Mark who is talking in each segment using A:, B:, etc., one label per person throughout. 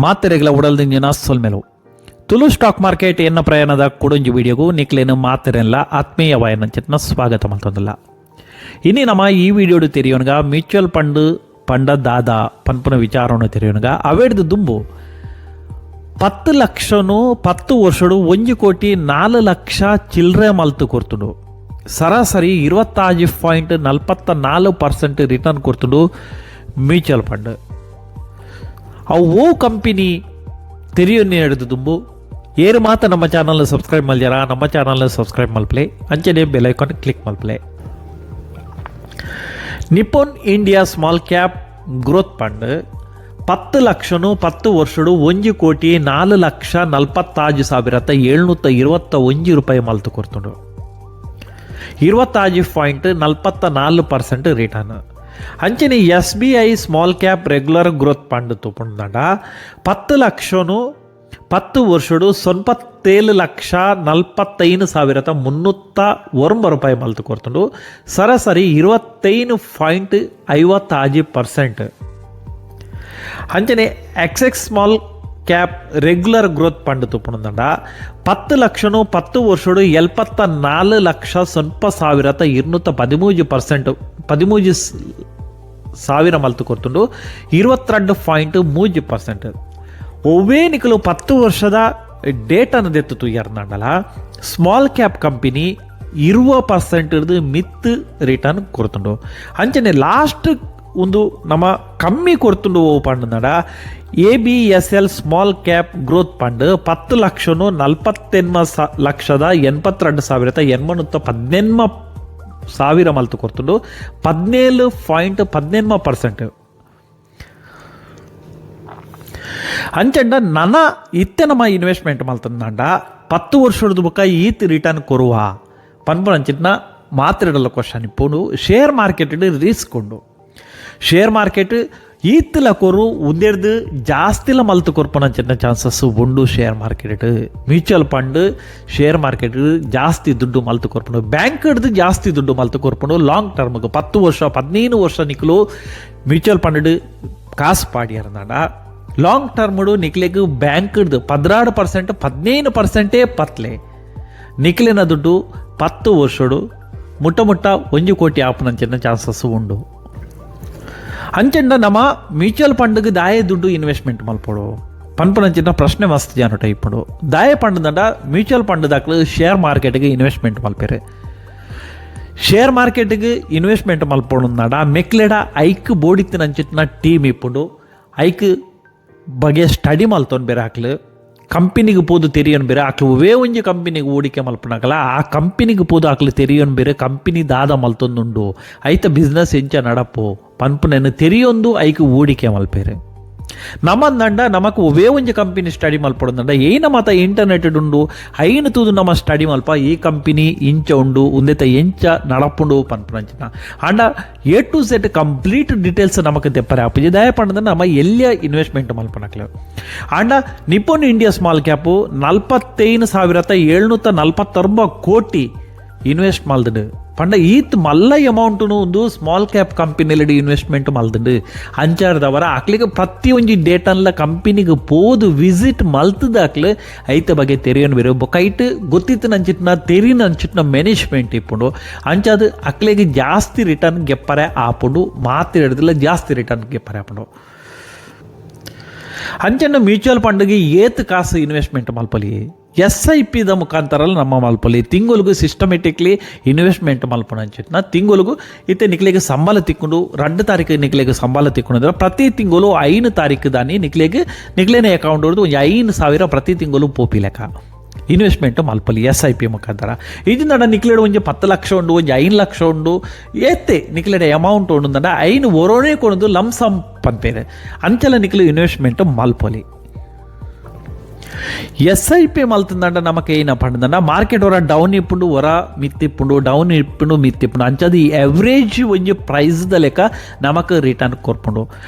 A: ಮಾತೆರೆಗ್ಲ ಉಡಲ್ದಿಂಜಿನ ಸೊಲ್ಮೆಲು Tulu stock market ಎನ್ನ ಪ್ರಯಾಣದ ಕುಡೊಂಜಿ ವಿಡಿಯೋಗೂ ನಿಕ್ಲೇನು ಮಾತೆರೆಲ್ಲ ಆತ್ಮೀಯ ವಾಯನಂಚಿನ ಸ್ವಾಗತ ಮಲ್ತೊಂದುಲ್ಲ. ಇನಿ ನಮ್ಮ ಈ ವಿಡಿಯೋಡು ತೆರಿಯೋನ್ಗ ಮ್ಯೂಚುವಲ್ ಫಂಡ್ ಪಂಡ ದಾದ ಪನ್ಪುನ ವಿಚಾರವನ್ನು ತೆರಿಯೋನ್ಗ. ಅವೆಡ್ದು ದುಂಬು 10 ಲಕ್ಷನು 10 ವರ್ಷಡು 1 ಕೋಟಿ 4 ಲಕ್ಷ ಚಿಲ್ಲರೆ ಮಲ್ತು ಕೊರ್ತುಂಡು. ಸರಾಸರಿ 26.44% ರಿಟರ್ನ್ ಕೊರ್ತುಂಡು ಮ್ಯೂಚುವಲ್ ಫಂಡ್. ಅವು ಓ ಕಂಪನಿ ತೆರಿಯೊನ್ನಿ ಹಿಡಿದು ದುಂಬು ಏರು ಮಾತ ನಮ್ಮ ಚಾನಲ್ ಸಬ್ಸ್ಕ್ರೈಬ್ ಮಲ್ಜಾರ, ನಮ್ಮ ಚಾನಲ್ ಸಬ್ಸ್ಕ್ರೈಬ್ ಮಲ್ಪಲೆ, ಅಂಚನೆ bell icon click ಮಲ್ಪಲೆ. Nippon India small cap growth fund 10 ಲಕ್ಷನು 10 ವರ್ಷಡು 1,04,46,721 ರೂಪಾಯಿ ಮಲ್ತು ಕೊರ್ತುಂಡು. 26.44% ರಿಟರ್ನ್. ಅಂಚನೆ SBI small cap regular growth fund ತೂಪುಂಡ 10 ಲಕ್ಷನು 10 ವರ್ಷಡು 97,45,309 ರೂಪಾಯಿ ಮಲ್ತು ಕೊರ್ತುಂಡು. ಸರಾಸರಿ 25.56%. ಅಂಚನೆ Axis small cap regular growth fund ತೂಪುಂಡ 10 ಲಕ್ಷನು 10 ವರ್ಷಡು 74,05,213%, 13 ಸಾವಿರ ಮಲ್ತು ಕೊರ್ತುಂಡು. 22.3%. ಒವ್ವೇ ನಿಕಲು 10 ವರ್ಷದ ಡೇಟಾನ ದೆತ್ತು ತೂಯರ್ನಾಂಡಲ small cap company 20% ಮಿತ್ ರಿಟರ್ನ್ ಕೊರ್ತುಂಡು. ಅಂಚನೆ ಲಾಸ್ಟ್ ಒಂದು ನಮ್ಮ ಕಮ್ಮಿ ಕೊರ್ತುಂಡು ಓ ಪಂಡಂಡ ABSL small cap growth fund 10 ಲಕ್ಷನು 48,82,818 ಸಾವಿರ ಮಲ್ತು ಕೊರ್ತುಂಡು. 17.18%. ಅಂಚಂಡ ನನ ಇತ್ತೆ ನಮ್ಮ ಇನ್ವೆಸ್ಟ್ಮೆಂಟ್ ಮಲ್ತಂಡ 10 ವರ್ಷದ ಬುಕ್ಕ ಈತ್ ರಿಟರ್ನ್ ಕೊರುವ ಪನ್ಪುನಂಚಿನ ಮಾತ್ರೆಡಲ್ಲ ಕ್ವಶನ್ ಇಪ್ಪುಂಡು. Share market risk ಉಂಡು. ಶೇರ್ ಮಾರ್ಕೆಟ್ ಈತ್ಲ ಕೊರು, ಉಂದೆರ್ದು ಜಾಸ್ತಿಲ ಮಲ್ತು ಕೊರ್ಪುನಂಚಿನ ಚಾನ್ಸಸ್ ಉಂಡು. Share market, mutual fund share market ಜಾಸ್ತಿ ದುಡ್ಡು ಮಲ್ತು ಕೊರ್ಪುಂಡು. ಬ್ಯಾಂಕ್ ಹಿಡ್ದು ಜಾಸ್ತಿ ದುಡ್ಡು ಮಲ್ತು ಕೊರ್ಪುಂಡು. ಲಾಂಗ್ ಟರ್ಮ್ಗೆ 10 ವರ್ಷ, 15 ವರ್ಷ ನಿಕ್ಲು ಮ್ಯೂಚುವಲ್ ಫಂಡ್ ಕಾಸು ಪಾಡಿಯರ್ನಾಡ ಲಾಂಗ್ ಟರ್ಮ್ಡು ನಿಕ್ಲೆಗ್ ಬ್ಯಾಂಕ್ 12%, 15%ಏ ಪತ್ಲೆ. ನಿಕ್ಲಿನ ದುಡ್ಡು 10 ವರ್ಷಡು ಮುಟ್ಟ ಮುಟ್ಟ 1 ಕೋಟಿ ಆಪುನಂಚಿನ ಚಾನ್ಸಸ್ ಉಂಡು. ಅಂಚಂಡ ನಮ್ಮ ಮ್ಯೂಚುವಲ್ ಫಂಡ್ಗೆ ದಾಯೆ ದುಡ್ಡು ಇನ್ವೆಸ್ಟ್ಮೆಂಟ್ ಮಲ್ಪೊಡು ಪನ್ಪುನಂಚಿನ ಪ್ರಶ್ನೆ ಮಸ್ತ್ ಜನ ಇಪ್ಪುಂಡು. ದಾಯೆ ಪಂಡದಂಡ ಮ್ಯೂಚುವಲ್ ಫಂಡ್ ದಾಕ್ಲು ಶೇರ್ ಮಾರ್ಕೆಟ್ಗೆ ಇನ್ವೆಸ್ಟ್ಮೆಂಟ್ ಮಲ್ಪೆರು. ಶೇರ್ ಮಾರ್ಕೆಟ್ಗೆ ಇನ್ವೆಸ್ಟ್ಮೆಂಟ್ ಮಲ್ಪೊಡು ಮೆಕ್ಲೆಡ ಐಕ್ ಬೋಡಿತ್ತಿನಂಚಿನ ಟೀಮ್ ಇಪ್ಪುಂಡು. ಐಕ್ ಬಗೆ ಸ್ಟಡಿ ಮಲ್ತೊನ್ ಬೇರೆ ಹಾಕ್ಲು ಕಂಪನಿಗೆ ಪೋದು ತೆರಿಯನ್ ಬೇರೆ ಆಕ್ಲು. ಒವೇ ಒಂಜಿ ಕಂಪನಿಗೆ ಹೂಡಿಕೆ ಮಲ್ಪನಕಲ ಆ ಕಂಪನಿಗೆ ಪೋದು ಆಕ್ಲು ತೆರಿಯನ್ ಬೇರೆ. ಕಂಪನಿ ದಾದ ಮಲ್ತೊಂದುಂಡು, ಐತ ಬಿಸ್ನೆಸ್ ಎಂಚ ನಡಪು ಪನ್ಪುನೆನ್ ತೆರಿಯೊಂದು ಐಕ್ ಹೂಡಿಕೆ ಮಲ್ಪೇರು. ನಮ್ಮಂದಂಡ ನಮಕ್ ಒವೇ ಒಂಜಿ ಕಂಪನಿ ಸ್ಟಡಿ ಮಲ್ಪೊಡುಂದಂಡ ಏನ ಮಾತ ಇಂಟರ್ನೆಟ್ ಉಂಡು, ಐನ ತೂದು ನಮ್ಮ ಸ್ಟಡಿ ಮಲ್ಪ, ಈ ಕಂಪನಿ ಇಂಚ ಉಂಡು, ಉಂದೆತ ಎಂಚ ನಡಪುಂಡು ಪನ್ಪುನಂಚಿನ. ಆಂಡ A to Z complete details ನಮಕ್ ತೆಪ್ಪರೆ ಆಪುಜಿ. ದಯ ಪಂಡದ ನಮ್ಮ ಎಲ್ಲಿಯ ಇನ್ವೆಸ್ಟ್ಮೆಂಟ್ ಮಲ್ಪನಕ್ಲೆ. ಆಂಡ Nippon India small cap 45,749 ಕೋಟಿ ಇನ್ವೆಸ್ಟ್ ಮಲ್ದುಂಡು ಪಂಡ ಈತ್ ಮಲ್ಲ ಅಮೌಂಟ್ನು ಒಂದು ಸ್ಮಾಲ್ ಕ್ಯಾಪ್ ಕಂಪನಿಲಿ ಇನ್ವೆಸ್ಟ್ಮೆಂಟ್ ಮಲ್ದುಂಡು. ಅಂಚಾರದವರ ಅಕ್ಲಿಗೆ ಪ್ರತಿಯೊಂಜಿ ಡೇಟನ್ಲ ಕಂಪನಿಗೆ ಪೋದು ವಿಸಿಟ್ ಮಲ್ತದ ಅಕ್ಲು ಐತ ಬಗ್ಗೆ ತೆರಿಯನ್ ಬೇರೆ. ಬೊಕೈಟ್ ಗೊತ್ತಿತ್ತು ನಂಚಿಟ್ನ ತೆರಿನ ಅಂಚಿಟ್ನ ಮ್ಯಾನೇಜ್ಮೆಂಟ್ ಇಪ್ಪುಂಡು. ಅಂಚಾದ ಅಕ್ಲಿಗೆ ಜಾಸ್ತಿ ರಿಟರ್ನ್ ಗೆಪ್ಪರೆ ಆಪುಂಡು. ಮಾತು ಹಿಡ್ದಿಲ್ಲ, ಜಾಸ್ತಿ ರಿಟರ್ನ್ ಗೆಪ್ಪರೆ ಆಪುಂಡು. ಅಂಚನ್ನ ಮ್ಯೂಚುವಲ್ ಫಂಡ್ಗೆ ಏತ್ ಕಾಸು ಇನ್ವೆಸ್ಟ್ಮೆಂಟ್ ಮಲ್ಪಲಿ? ಎಸ್ಐಪಿದ ಮುಖಾಂತರ ನಮ್ಮ ಮಲ್ಪಲಿ. ತಿಂಗಳಿಗೆ ಸಿಸ್ಟಮೆಟಿಕ್ಲಿ ಇನ್ವೆಸ್ಟ್ಮೆಂಟ್ ಮಲ್ಪಣ ಅಂಚಿಟ್ನ ತಿಂಗಳಿಗೆ ಇತ್ತೆ ನಿಕ್ಲೆಗೆ ಸಂಬಳ ತಿಕ್ಕೊಂಡು, 2 ತಾರೀಕು ನಿಕ್ಲೆಗೆ ಸಂಬಳ ತಿಕ್ಕೊಂಡು, ಪ್ರತಿ ತಿಂಗಳು 5 ತಾರೀಕು ದಾನಿ ನಿಕ್ಲೆಗೆ ನಿಕ್ಲೇನೆ ಅಕೌಂಟ್ ಒಂದು 5,000 ಪ್ರತಿ ತಿಂಗಳು ಪೋಪಿ ಲೆಕ್ಕ ಇನ್ವೆಸ್ಟ್ಮೆಂಟ್ ಮಲ್ಪಲಿ ಎಸ್ಐಪಿ ಮುಖಾಂತರ. ಇದನ್ನ ನಿಕ್ಲೆಡ್ ಒಂಜಿ 10 ಲಕ್ಷ ಉಂಡು, ಒಂಜಿ 5 ಲಕ್ಷ ಉಂಡು, ಏತ್ತೆ ನಿಕ್ಲೆಡ ಅಮೌಂಟ್ ಉಂಡು, ಐನು ಒರೋನೇ ಕೊಡೋದು ಲಂಸಮ್ ಪನ್ಪೇರು, ಅಂಚಲ ನಿಕ್ಲು ಇನ್ವೆಸ್ಟ್ಮೆಂಟ್ ಮಲ್ಪೊಲಿ. ಎಸ್ಐಪಿ ಮಲ್ತಂದಂಡ ನಮಕ್ ಏನ ಪಂಡದಂಡ ಮಾರ್ಕೆಟ್ ಹೊರ ಡೌನ್ ಇಪ್ಪುಂಡು, ಹೊರ ಮಿತ್ತಿಪ್ಪುಂಡು, ಡೌನ್ ಇಪ್ಪುಂಡು, ಮಿತ್ತಿಪ್ಪುಂಡು. ಅಂಚದ ಈ ಎವರೇಜ್ ಒಂಜಿ ಪ್ರೈಸ್ದ ಲೆಕ್ಕ ನಮಕ್ ರಿಟರ್ನ್ ಕೊರ್ಪುಂಡು.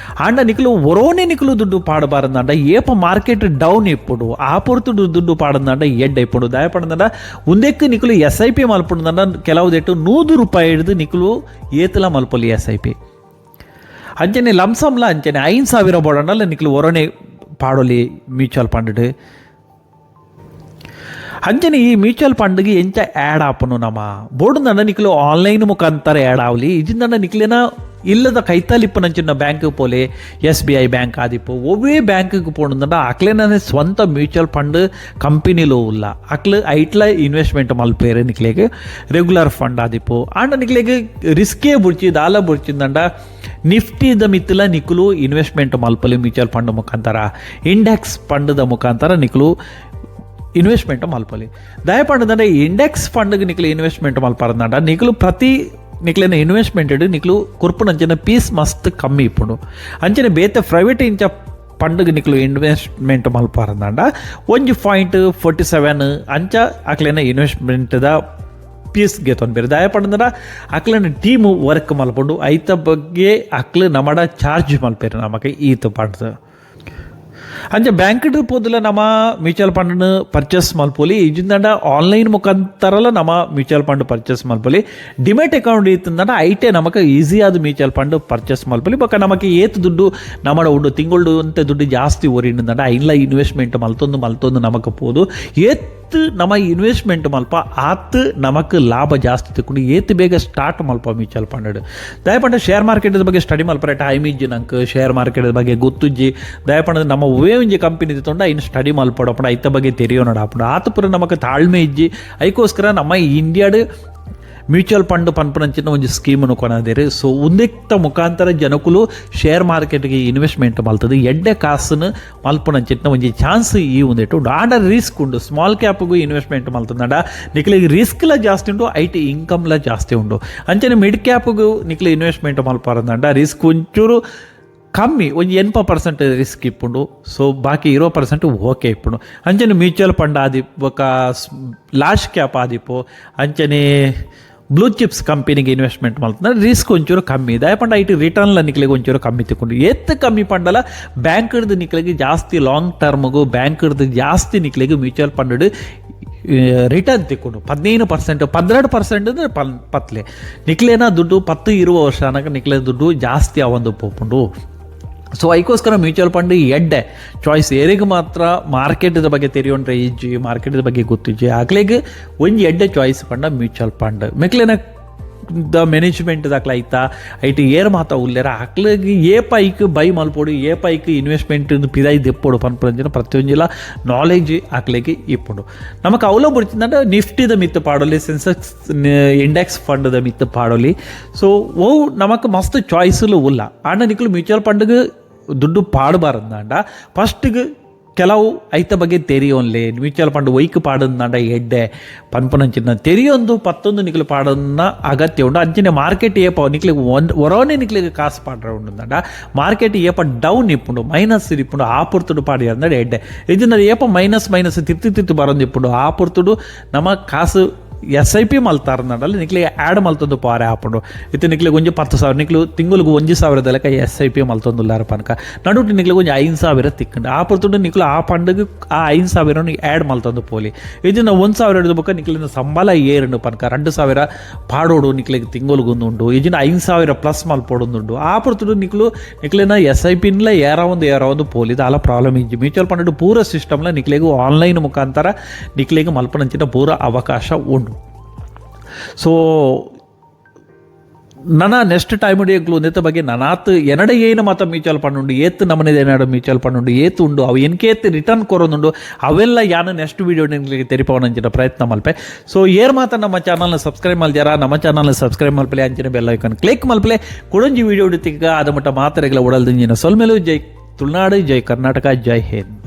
A: ಆಂಡ ನಿಕ್ಲು ಒರೋನೆ ನಿಕ್ಲು ದುಡ್ಡು ಪಾಡಬಾರಂದಂಡ ಏಪ ಮಾರ್ಕೆಟ್ ಡೌನ್ ಇಪ್ಪುಂಡು, ಆ ಪೊರ್ತು ದುಡ್ಡು ಪಾಡಂದಂಡ ಎಡ್ಡೆ ಇಪ್ಪುಂಡು. ದಯ ಪಂಡದಂಡ ಉಂದೆಕ್ ನಿಕ್ಲು ಎಸ್ಐಪಿ ಮಲ್ಪುಂಡದಂಡ ಕೆಲವು 100 ರೂಪಾಯಿ ಹಿಡಿದು ನಿಕ್ಲು ಏತಲ ಮಲ್ಪೊಲಿ ಎಸ್ಐಪಿ. ಅಂಚನೆ ಲಂಸಮ್ಲ ಅಂಚನೆ 5,000 ಬೋಡಂಡಲ್ಲ ನಿಕ್ಲು ಒರೋನೆ ಪಾಡೊಲಿ ಮ್ಯೂಚುವಲ್ ಫಂಡ್. ಅಂಚನೆ ಈ ಮ್ಯೂಚುವಲ್ ಫಂಡ್ಗೆ ಎಂಚ ಆ್ಯಡ್ ಆಪುನು ನಮ ಬೋರ್ಡ್ ನಿಕ್ಲು ಆನ್ಲೈನ್ ಮುಖಾಂತರ ಆ್ಯಡ್ ಆವಲಿ. ಇಜಿಂದ ನಿಕ್ಲೆನ ಇಲ್ಲದ ಕೈತಲಿಪ್ಪುನಂಚಿನ ಬ್ಯಾಂಕ್ ಪೋಲೆ, ಎಸ್ಬಿಐ ಬ್ಯಾಂಕ್ ಆದಿಪ್ಪು, ಒವ್ವೇ ಬ್ಯಾಂಕ್ಗೆ ಪೋಣಂದಂಡ ಅಕ್ಲೆನ ಸ್ವಂತ ಮ್ಯೂಚುವಲ್ ಫಂಡ್ ಕಂಪನಿಲು ಉಲ್ಲ. ಅಕ್ಲು ಐಟ್ಲ ಇನ್ವೆಸ್ಟ್ಮೆಂಟ್ ಮಲ್ಪೇರು ನಿಕ್ಲೆಗ್. ರೆಗ್ಯುಲರ್ ಫಂಡ್ ಆದಿಪ್ಪು. ಆಂಡ ನಿಕ್ಲೆಗ್ ರಿಸ್ಕೇ ಬುಡ್ಚಿ, ದಾಲ ಬುಡ್ಚಿಂದಂಡ ನಿಫ್ಟಿದ ಮಿತ್ತಲ ನಿಕುಲು ಇನ್ವೆಸ್ಟ್ಮೆಂಟ್ ಮಲ್ಪಲಿ. ಮ್ಯೂಚುವಲ್ ಫಂಡ್ ಮುಖಾಂತರ, ಇಂಡೆಕ್ಸ್ ಫಂಡ್ದ ಮುಖಾಂತರ ನಿಕುಲು ಇನ್ವೆಸ್ಟ್ಮೆಂಟ್ ಮಲ್ಪಲಿ. ದಯಪಂಡದಂಡ ಇಂಡೆಕ್ಸ್ ಫಂಡ್ಗೆ ನಿಕ್ಲು ಇನ್ವೆಸ್ಟ್ಮೆಂಟ್ ಮಲ್ಪಾರಂದಂಡ ನಿಕುಲು ಪ್ರತಿ ನಿಕ್ಲೆನ ಇನ್ವೆಸ್ಟ್ಮೆಂಟ್ ನಿಕ್ಲು ಕುರ್ಪುನಂಚಿನ ಪೀಸ್ ಮಸ್ತ್ ಕಮ್ಮಿ ಇಪ್ಪುಂಡು. ಅಂಚನೆ ಬೇತೆ ಪ್ರೈವೇಟ್ ಇಂಚ ಫಂಡ್ಗೆ ನಿಕ್ಲು ಇನ್ವೆಸ್ಟ್ಮೆಂಟ್ ಮಲ್ಪಾರಂದಂಡ 1.47 ಅಂಚ ಅಕ್ಲೆನ ಇನ್ವೆಸ್ಟ್ಮೆಂಟ್ದ ಪೀಸ್ ಗೆತೊನ್ಪೆರ್. ದಾಯೆ ಪಂಡಂದ್ರ ಅಕ್ಲೆನ ಟೀಮ್ ವರ್ಕ್ ಮಲ್ಪುಂಡು. ಐತ ಬಗ್ಗೆ ಅಕ್ಲು ನಮಡ ಚಾರ್ಜ್ ಮಲ್ಪೆರ್ ನಮಕ್ ಈತ್ ಪಂಡ್ದ್. ಅಂಚ ಬ್ಯಾಂಕ್ ಪೋದುಲ ನಮ mutual fund purchase ಮಲ್ಪೊಲಿ. ಇಜಿಂದಂಡ ಆನ್ಲೈನ್ ಮುಖಾಂತರಲ ನಮ mutual fund purchase ಮಲ್ಪೊಲಿ. Demat account ಇತ್ತಂದಂಡ ಐಟೆ ನಮಕ್ ಈಸಿ ಆದ mutual fund purchase ಮಲ್ಪೊಲಿ. ಬೊಕ್ಕ ನಮಕ್ ಏತ್ ದುಡ್ಡು ನಮಡ ಉಂಡು, ತಿಂಗಳು ಅಂತ ದುಡ್ಡು ಜಾಸ್ತಿ ಒರಿಂಡಂಡ ಐನ್ಲ ಇನ್ವೆಸ್ಟ್ಮೆಂಟ್ ಮಲ್ತೊಂದು ಮಲ್ತೊಂದು ನಮಕ್ ಪೋದು. ಏತ್ ನಮ ಇನ್ವೆಸ್ಟ್ಮೆಂಟ್ ಮಲ್ಪ ಆತ್ ನಮಕ್ ಲಾಭ ಜಾಸ್ತಿ ತಿಕ್ಕೊಂಡು. ಏತ್ ಬೇಗ ಸ್ಟಾರ್ಟ್ ಮಲ್ಪ ಮ್ಯೂಚುವಲ್ ಫಂಡ್. ದಯಪಂಡ ಶೇರ್ ಮಾರ್ಕೆಟ್ ಬಗ್ಗೆ ಸ್ಟಡಿ ಮಲ್ಪರೆ ಟೈಮ್ ಇಜ್ಜಿ, ನಂಗೆ ಶೇರ್ ಮಾರ್ಕೆಟ್ ಬಗ್ಗೆ ಗೊತ್ತುಜ್ಜಿ, ದಯಪಂಡ ನಮ್ಮ ಒವ್ವೇ ಒಂಜಿ ಕಂಪನಿ ತೊಂಡ ಐನ್ ಸ್ಟಡಿ ಮಲ್ಪಡಪ್ಪಂಡ ಐತ ಬಗ್ಗೆ ತೆರಿಯೋಣ ಆಪುಂಡು. ಆತ ಪೂರ ನಮಕ್ ತಾಳ್ಮೆ ಇಜ್ಜಿ. ಐಕೋಸ್ಕರ ನಮ್ಮ ಇಂಡಿಯಾಡ್ ಮ್ಯೂಚುವಲ್ ಫಂಡ್ ಪನ್ಪುನಂಚಿನ ಒಂಜಿ ಸ್ಕೀಮನ್ನು ಕೊನದೇರು. ಸೊ ಉಂದೆಕ್ತ ಮುಖಾಂತರ ಜನಕುಲು ಶೇರ್ ಮಾರ್ಕೆಟ್ಗೆ ಇನ್ವೆಸ್ಟ್ಮೆಂಟ್ ಮಲ್ತದೆ ಎಡ್ಡೆ ಕಾಸನ್ನು ಮಲ್ಪುನಂಚಿನ ಒಂಜಿ ಚಾನ್ಸ್ ಈ ಉಂದೆಟ್ಟು ಉಂಡು. ಆಂಡ ರಿಸ್ಕ್ ಉಂಡು. ಸ್ಮಾಲ್ ಕ್ಯಾಪ್ಗೂ ಇನ್ವೆಸ್ಟ್ಮೆಂಟ್ ಮಲ್ತದಂಡ ನಿಕ್ಲಿಗೆ ರಿಸ್ಕ್ಲ ಜಾಸ್ತಿ ಉಂಡು, IT ಇನ್ಕಮ್ಲ ಜಾಸ್ತಿ ಉಂಡು. ಅಂಚನೆ ಮಿಡ್ ಕ್ಯಾಪ್ಗೂ ನಿಕ್ಲೆ ಇನ್ವೆಸ್ಟ್ಮೆಂಟ್ ಮಲ್ಪಾರಂದಂಡ ರಿಸ್ಕ್ ಒಂಚೂರು ಕಮ್ಮಿ, ಒಂಜಿ 80% ರಿಸ್ಕ್ ಇಪ್ಪುಂಡು. ಸೊ ಬಾಕಿ 20% ಓಕೆ ಇಪ್ಪುಂಡು. ಅಂಚನೆ ಮ್ಯೂಚುವಲ್ ಫಂಡ್ ಆದಿ ಬೊಕ ಲಾರ್ಜ್ ಕ್ಯಾಪ್ ಆದಿಪ್ಪು, ಅಂಚನೆ ಬ್ಲೂ ಚಿಪ್ಸ್ ಕಂಪನಿಗೆ ಇನ್ವೆಸ್ಟ್ಮೆಂಟ್ ಮಲ್ತಂದ್ರೆ ರಿಸ್ಕ್ ಒಂಚೂರು ಕಮ್ಮಿ. ದಯಪಂಡ IT ರಿಟರ್ನ್ಲ ನಿಕ್ಲೆಗ್ ಒಂಚೂರು ಕಮ್ಮಿ ತಿಕ್ಕೊಂಡು. ಏತ್ ಕಮ್ಮಿ ಪಂಡಲ ಬ್ಯಾಂಕ್ಡ್ದು ನಿಕ್ಲೆಗ್ ಜಾಸ್ತಿ, ಲಾಂಗ್ ಟರ್ಮ್ಗೂ ಬ್ಯಾಂಕ್ಡ್ದು ಜಾಸ್ತಿ ನಿಕ್ಲೆಗ್ mutual fund return ತಿಕ್ಕೊಂಡು. 15%, 12% ಅಂದ್ರೆ ಪತ್ಲೆ ನಿಕ್ಲೇನ ದುಡ್ಡು 10-20 ವರ್ಷ ಅನಕ ನಿಕ್ಲೆ ದುಡ್ಡು ಜಾಸ್ತಿ ಆವೊಂದು ಪೋಪುಂಡು. ಸೊ ಐಕೋಸ್ಕರ ಮ್ಯೂಚುವಲ್ ಫಂಡ್ ಎಡ್ಡೆ ಚಾಯ್ಸ್. ಏರಿಗೆ ಮಾತ್ರ ಮಾರ್ಕೆಟ್ದ ಬಗ್ಗೆ ತೆರಿಯೊಂಡ್ರೆ ಇಜ್ಜಿ, ಮಾರ್ಕೆಟ್ದ ಬಗ್ಗೆ ಗೊತ್ತಿಜ್ಜಿ, ಅಕ್ಲೆಗ್ ಒಂಜಿ ಎಡ್ಡೆ ಚಾಯ್ಸ್ ಪಂಡ ಮ್ಯೂಚುವಲ್ ಫಂಡ್. ಮೆಕ್ಲೆನ the management ದಾಖಲ ಐತಾ ಐಟ್ ಏರ್ ಮಾತ ಉಲ್ಲೇರ, ಅಕ್ಲೆಗ್ ಏಪ ಐಕ್ ಬೈ ಮಲ್ಪೊಡು, ಏಪ ಐಕ್ ಇನ್ವೆಸ್ಟ್ಮೆಂಟ್ ಪಿದಾಯಿ ದೆಪ್ಪೊಡು ಪನ್ಪುನಂಚಿನ ಪ್ರತಿಯೊಂಜಿಲ ನಾಲೆಜ್ ಅಕ್ಲೆಗ್ ಇಪ್ಪುಂಡು. ನಮಕ್ ಅವಲ ಬುಡ್ಚಿಂದಂಡ ನಿಫ್ಟಿದ ಮಿತ್ತು ಪಾಡೊಲಿ, ಸೆನ್ಸೆಕ್ಸ್ ಇಂಡೆಕ್ಸ್ ಫಂಡ್ದ ಮಿತ್ತು ಪಾಡೊಲಿ. ಸೊ ಓ ನಮಕ್ ಮಸ್ತ್ ಚಾಯ್ಸ್ಲು ಉಲ್ಲ. ಆಂಡ ನಿಕ್ಲು ಮ್ಯೂಚುವಲ್ ಫಂಡ್ಗೆ ದುಡ್ಡು ಪಾಡಬಾರದಂಡ ಫಸ್ಟ್ಗೆ ಕೆಲವು ಐತ ಬಗ್ಗೆ ತೆರಿಯೋನ್ಲೆ. ಮ್ಯೂಚುವಲ್ ಫಂಡ್ ಒಯ್ಕ್ ಪಾಡಂದಾಂಡ ಎಡ್ಡೆ ಪನ್ಪುನಂಚಿನ ತೆರಿಯೊಂದು ಪತ್ತೊಂದು ನಿಕ್ಲು ಪಾಡನ್ನ ಅಗತ್ಯ ಉಂಡು. ಅಂಚಿನ ಮಾರ್ಕೆಟ್ ಏಪ ನಿಕ್ಲಿಗೆ ಒನ್ ಒರೋನೆ ನಿಕ್ಲಿಗೆ ಕಾಸು ಪಾಡ್ರೆ ಉಂಡು. ಮಾರ್ಕೆಟ್ ಏಪ ಡೌನ್ ಇಪ್ಪುಂಡು, ಮೈನಸ್ ಇಪ್ಪುಂಡು, ಆ ಪೊರ್ತುಡು ಪಾಡಿ ಅಂದ್ರೆ ಎಡ್ಡೆ. ಇದನ್ನ ಏಪ ಮೈನಸ್ ಮೈನಸ್ ತಿರ್ತಿ ತಿರ್ತಿ ಬರೊಂದು ಇಪ್ಪುಂಡು, ಆ ಪೊರ್ತುಡು ನಮ್ಮ ಕಾಸು ಎಸ್ಐಪಿ ಮಲ್ತಾರಂಡಲ್ಲಿ ನಿಕ್ಲಿಗೆ ಆ್ಯಡ್ ಮಲ್ತೊಂದು ಪಾರೆ ಆಪುಂಡು. ಇತ್ತೆ ನಿಕ್ಲಿಗೆ ಒಂಜಿ 10,000, ನಿಕ್ಲು ತಿಂಗಳಿಗೆ 1,000 ಲೆಕ್ಕ ಎಸ್ಐಪಿ ಮಲ್ತೊಂದುಲ್ಲಾರ ಪನಕ ನಡುಟು ನಿಕ್ಲಿಗೆ ಒಂಜಿ 5,000 ತಿಕ್ಕಂಡು. ಆ ಪೊರ್ತುಡು ನಿಕ್ಲು ಆ ಫಂಡ್ಗೆ ಆ 5,000 ಆ್ಯಡ್ ಮಲ್ತೊಂದು ಪೋಲಿ. ಇದನ್ನ 1,000 ಹಿಡಿದು ಬೊಕ್ಕ ನಿಕ್ಲಿನ ಸಂಬಳ ಏರುಂಡು ಪನಕ 2,000 ಪಾಡೋಡು ನಿಕ್ಲಿಗೆ ತಿಂಗಳಿಗೆ ಉಂಡು. ಇದನ್ನ 5,000 ಪ್ಲಸ್ ಮಲ್ಪೊಡೊಂದುಂಡು. ಆ ಪೊರ್ತುಡು ನಿಕ್ಲು ನಿಕ್ಲಿನ ಎಸ್ಐಪಿನ್ಲ ಏರ ಒಂದು ಏರ ಒಂದು ಪೋಲಿ. ದಾಲ ಪ್ರಾಬ್ಲಮ್ ಇಜ್ಜಿ. ಮ್ಯೂಚುವಲ್ ಫಂಡ್ ಪೂರ ಸಿಸ್ಟಮ್ಲ ನಿಕ್ಲೆಗ್ ಆನ್ಲೈನ್ ಮುಖಾಂತರ ನಿಕ್ಲೆಗ್ ಮಲ್ಪನಂಚಿನ ಪೂರ ಅವಕಾಶ ಉಂಡು. ಸೊ ನನ ನೆಕ್ಸ್ಟ್ ಟೈಮ್ ಎಂಕ್ಲು ಒಂದೆತ್ತ ಬಗ್ಗೆ ನನಾತ್ ಎನಡ ಏನು ಮಾತ ಮ್ಯೂಚುವಲ್ ಫಂಡ್ ಉಂಡು, ಏತ್ ನಮನೆದ ಏನಾಡು ಮ್ಯೂಚುವಲ್ ಫಂಡ್ ಉಂಡು, ಏತ್ ಉಂಡು, ಅವು ಎನ್ಕೇತ್ ರಿಟರ್ನ್ ಕೊರೊಂದುಂಡು, ಅವೆಲ್ಲ ಯಾನು ನೆಕ್ಸ್ಟ್ ವೀಡಿಯೋ ನಿಮಗೆ ತೆರಿಪವನಂಚಿನ ಪ್ರಯತ್ನ ಮಲ್ಪೆ. ಸೊ ಏರ್ ಮಾತ ನಮ್ಮ ಚಾನಲ್ನ ಸಬ್ಸ್ಕ್ರೈಬ್ ಮಲ್ಜಾರ, ನಮ್ಮ ಚಾನಲ್ನ ಸಬ್ಸ್ಕ್ರೈಬ್ ಮಲ್ಪಲೆ, ಅಂಚಿನ bell icon click ಮಲ್ಪಲೆ. ಕುಡೊಂಜಿ ವಿಡಿಯೋ ತಿಕ್ಕ ಅದ ಮಟ್ಟ ಮಾತ್ರೆಗಳ ಉಡಲ್ದಿಂಜಿನ ಸೊಲ್ಮೆಲು. ಜೈ ತುಳುನಾಡು, ಜೈ ಕರ್ನಾಟಕ, ಜೈ ಹಿಂದ್.